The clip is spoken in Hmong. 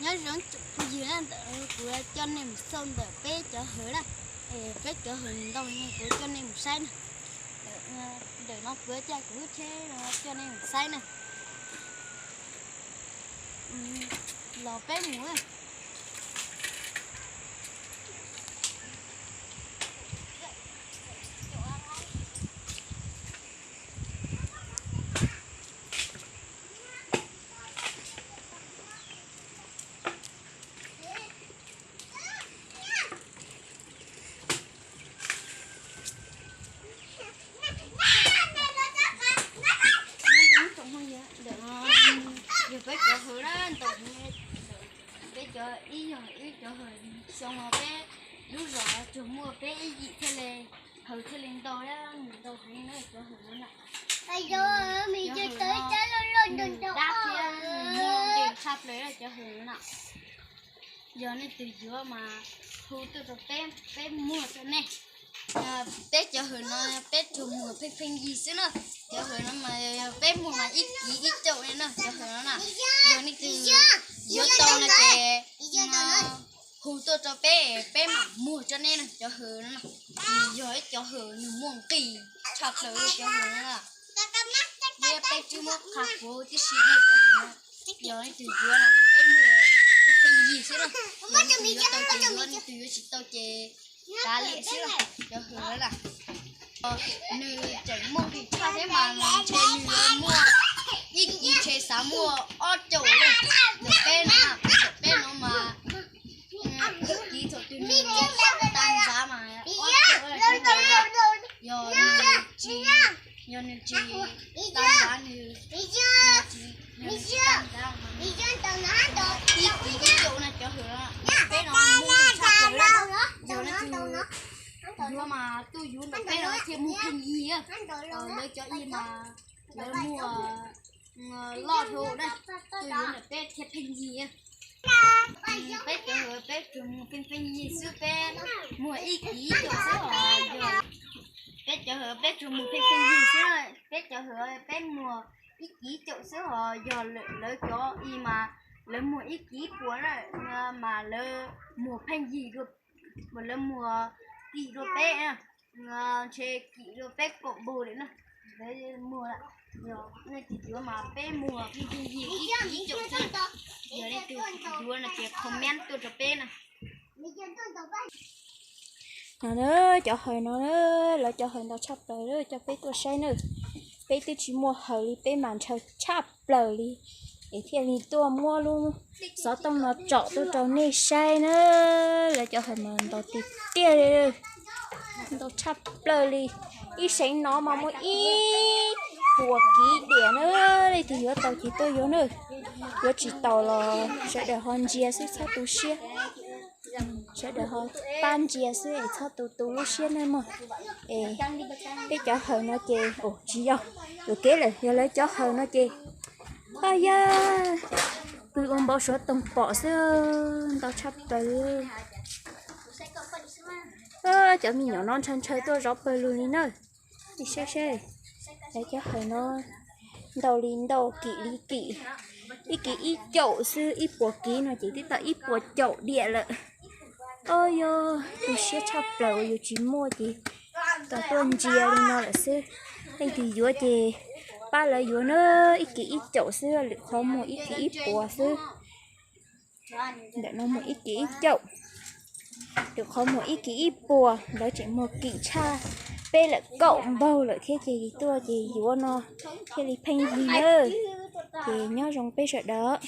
Nyob zoo tsoom phooj ywg na, ntawm kuv coj nej mus xauj ntawm peb cov hawm na, peb cov hawm ntau ne kuv coj nej mus saib na. Ntawm no kuv coj kuv lub tsheb no coj nej mus saib na. Los peb mus. Yog peb cov hawm na, ntawm peb cov ib yog ib cov hawm xyoo no peb lub zos tsuas muaj peb ib yim thiaj li, hawm thiaj li ntau, nws ntau heev na cov hawm no na. Cov hawm no nws dab thiab nws muaj nqis tshaj plaws na cov hawm no na. Yog nej twg yuav mas hu tuaj rau peb, peb muag rau nej. Peb cov hawm no peb tsuas muag pheej pheej yig xwb na. Cov hawm no mas peb muag mas ib kiv ib caum li na cov hawm no na. Yog nej twg yuav tau no ces hu tuaj rau peb, peb mam muag rau nej na cov hawm no na. Nws yog ib cov hawm nws muaj nqis tshaj plaws cov hawm no na. Thiab peb twb muab qha qhuav tib si nej cov hawm no. Yog nej twg yuav no peb muag pheej pheej yig xwb na. Yog nej twg yuav tau ces yuav, nej twg yuav tsis tau ces kav liam xwb na cov hawm no na. Nws tseem muaj nqis tshaj thiab mas ntshe nws yuav muaj ib kiv ntshe xav muaj ob caum li. Ntawm peb no, ntawm peb no mas ib kiv thaum twg nws tag ntxav mas ob caum li. Yog nws tsis, yog nws tsis tag ntxav nws, yog nws tsis tag ntxav mas ib kiv ib caum na cov hawm no. Peb no muaj nqis tshaj plaws li. Yog nej twg yuav mas tuaj yuav ntawm peb no thiaj muag pheej yig. Lawv cov ib mas lawv muag loj dhau na, tuaj yuav ntawm peb thiaj pheej yig. Peb cov hawm peb tsuas muag pheej pheej yig xwb, peb muag ib kiv ib caum xwb os. Peb cov hawm peb tsuas muag pheej pheej yig xwb, peb cov hawm peb muag ib kiv ib caum xwb os. Yog lawv cov ib mas lawv muag ib kiv puas na, mas lawv muag pheej yig dua, lawv muag kim dua peb, ntshe kim dua peb kaum npaug li na. Lawv muag, yog nej twg yuav mas peb muag pheej pheej yig ib kiv ib caum xwb. Yog nej twg yuav no ces comment tuaj rau peb na. No na, cov hawm no na, lawv cov hawm ntau tshaj plaws, coj peb tuaj saib na. Peb twb tsis muaj hawm li, peb mas ntshaw tshaj plaws li, es thiaj li tuaj muab lub xov tooj no tsom tuaj rau nej saib na. Lawv cov hawm mas ntau tiag tiag li, ntau tshaj plaws li. Ib seev no mas muaj ib puas kiv diam na. Leej twg yuav tau ces tuaj yuav na, yuav tsis tau los sawv daws ho ntsia xwb txhob tu siab. Sawv daws ho pab ntsia xwb es txhob tu tu lub siab na mog. Es peb cov hawm no ces, tsis yog, yuam kev lawm, yog lawv cov hawm no ces, a yog, pw ua npau suav toog pom xwb, ntau tshaj plaws li. Cov me nyuam no ntshaw ntshaw tuaj zov pawg lug li na. Nej saib seb, lawv cov hawm no ntau li ntau, kim li kim, ib kiv ib caum xwb, ib puas kiv no ces twb tau ib puas caum diam lawm. Os, yog tu siab tshaj plaws uas yus tsis muaj ces kom tuaj ntsia li no lawm xwb. Leej twg yuav ces pab lawv yuav na, ib kiv ib caum xwb, lwm qhov muag ib kiv ib puas xwb. Ntawm no muag ib kiv ib caum, lwm qhov muag ib kiv ib puas, lawv tseem muag kim tshaj peb lawm kaum npaug lawm thiab ces tuaj ces yuav no thiaj li pheej yig na. Ces nyob zoo peb sawv daws.